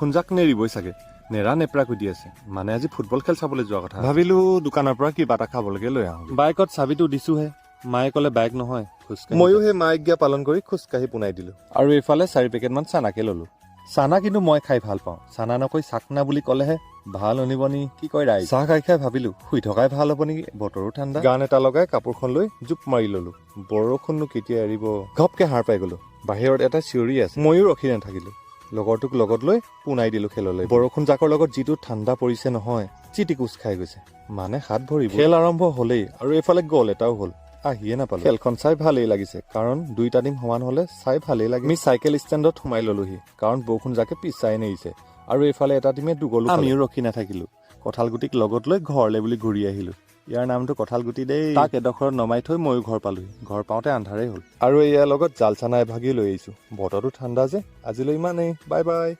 বৰষুণ জাক নেৰিবই চাগে, নেৰা নেপেৰাকৈ দি আছে। মানে আজি ফুটবল খেল চাবলৈ যোৱা কথা। ভাবিলো দোকানৰ পৰা কিবা এটা খাবলৈকে লৈ আহোঁ। বাইকত চাবিটো দিছোহে, মায়ে ক'লে বাইক নহয়, খোজকাঢ়ি। ময়ো সেই মা আজ্ঞা পালন কৰি খোজকাঢ়ি পোনাই দিলো। আৰু এইফালে 4 পেকেটমান চানাকে ল'লো। চানা কিন্তু মই খাই ভাল পাওঁ। চানা নকৈ চাকনা বুলি ক'লেহে ভাল শুনিবনি। কি কয় ৰাইজ? চাহ খাই খাই ভাবিলো শুই থকাই ভাল হ'ব নেকি, বতৰো ঠাণ্ডা। গান এটা লগাই কাপোৰখন লৈ জোপ মাৰি ললো। বৰষুণনো কেতিয়া এৰিব! ঘপকে সাৰ পাই গলো। বাহিৰত এটা চিঞৰি আছে। ময়ো ৰখি নাথাকিলো, লগৰটোক লগত লৈ পোনাই দিলো খেললৈ। বৰষুণ জাকৰ লগত যিটো ঠাণ্ডা পৰিছে নহয়, চিটি কোচ খাই গৈছে মানে হাত ভৰি। খেল আৰম্ভ হ'লেই আৰু এইফালে গ'ল এটাও হ'ল, আহিয়ে নাপালো। খেলখন চাই ভালেই লাগিছে, কাৰণ দুইটা টিম সমান হ'লে চাই ভালেই লাগে। আমি চাইকেল ষ্টেণ্ডত সোমাই ললোহি, কাৰণ বৰষুণ জাকে পিছাই নেৰিছে আৰু এইফালে এটা টিমে দুগ'লো। আমিও ৰখি নাথাকিলো, কঁঠাল গুটিক লগত লৈ ঘৰলৈ বুলি ঘূৰি আহিলো। ইয়াৰ নামটো কঁঠাল গুটি দেই। তাক এডোখৰত নমাই থৈ ময়ো ঘৰ পালোহি। ঘৰ পাওঁতে আন্ধাৰেই হ'ল। আৰু ইয়াৰ লগত জাল চানা এভাগি লৈ আহিছো, বতৰটো ঠাণ্ডা যে। আজিলৈ ইমানেই, বাই বাই।